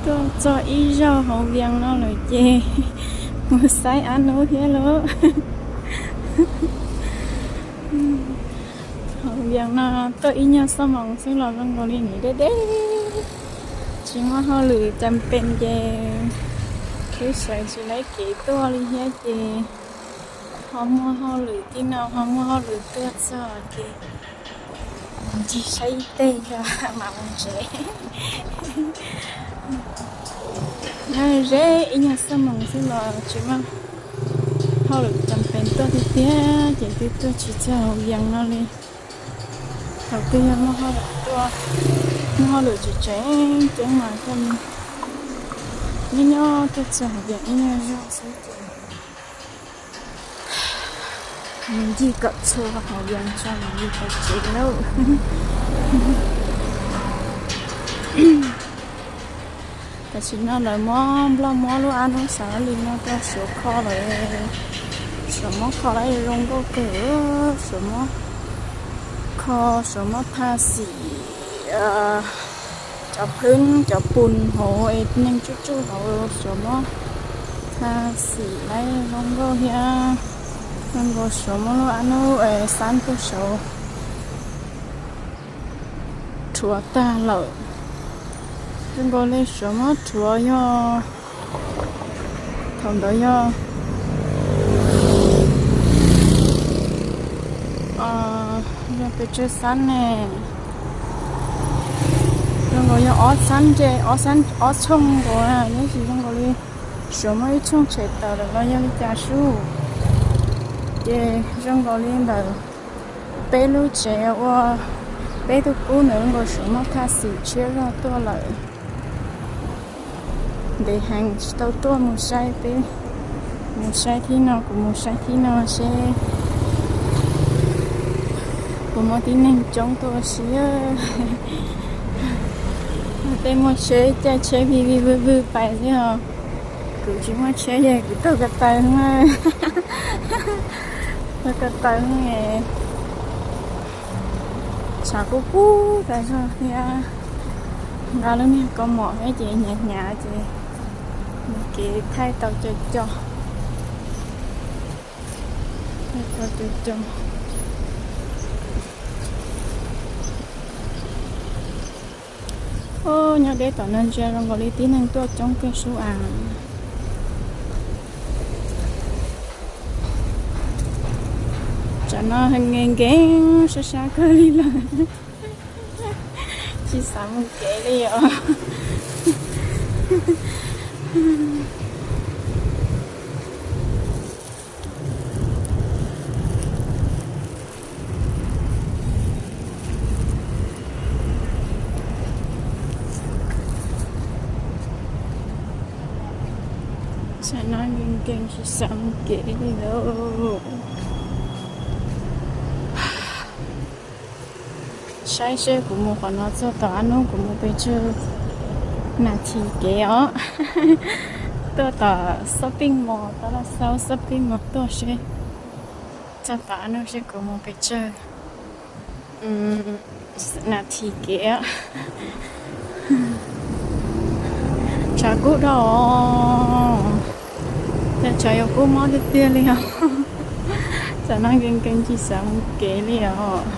Tuaj txog ib zaug hauv Vias no lawm ces mus saib Ab Nub thiab lauj. Hauv Vias no tuaj ib nyuag xuab moos xwb los zoo nkaus li nim deb deb, tsis muaj hauj lwm cas pes ces twb sawv tsis laib kev tuaj li thiab ces ho muaj hauj lwm tib no ho muaj hauj lwm tuaj txog ces ncig saib ib teg yog mam mus tsev. Nyob ze ib nyuag xuab moos xwb los tsis muaj hauj lwm cas pes tuaj tiag tiag ces twb tuaj tsis txog hauv Vias no li. Thaum twg yog muaj hauj lwm tuaj, muaj hauj lwm tseem tseem ceeb mas thiaj li nyob nyob tuaj txog hauv Vias ib nyuag zog xwb ces mus ncig kom txhua hauv Vias tso mam li tau tsev lauj. Tam sim no lawv muab nploj muab lub Ab Nub xav li no rau Suav kho lawm. Suav muab kho lawm zoo nkauj kawg, Suav muab kho, Suav muab tha xim cov phwb cov pun hauv es neeg tsuj tsuj hauv Suav muab tha xim lawm zoo nkauj thiab. Zoo nkaus Suav muab lub Ab Nub xab tuaj saud rhuav tag lawm. Zoo nkaus li Suav muab rhuav yog thaum ntawd yog, yog pes tsawg xab ne, zoo nkaus yog ob xab ntse, ob xab, ob tshooj nkaus na, tab sis zoo nkaus li Suav muab ib tshooj tshem tawm lawm los yog li cas sub. Ces zoo nkaus li ntawm peb lub tsev ua peb tug qub ntawd zoo nkaus Suav muab tha xim tshiab zog tuaj lawm. Ntev heev tsis tau tuaj mus saib peb, mus saib thib no, kuv mus saib thib no seb puas muaj tib neeg coob tuaj ua si. Tej muaj tsheb caij tsheb vij vij vwj vwj pais xwb os. Kuv tsis muaj tsheb ces kuv taug ko taw, taug ko taw, tshav kub kub tas zog thiab. Nqa lub niag kaus mom thiab ces hnyav hnyav ces mus kev thaij tau co co, thaij tau co co. Nyob deb tom no ntsia zoo nkaus li tib neeg tuaj coob kawg sub as. Tsam no nkees nkees sab sab kawg li lawm, tsis xav mus kev li os. Tsam no nkees nkees tsis xav mus kev li lauj. Saib seb kuv mus qhov no txog tom Ab Nub kuv mus pes tsawg nas this kev os. Tuaj tom shopping mall, tab laj xaub shopping mall tuaj seb txog tom Ab Nub seb kuv mus pes tsawg nas this kev. Tshav kub dhau os, cas tshav yuav kub mob tiag tiag li os. Tsam no nkees nkees tsis xav mus kev li os.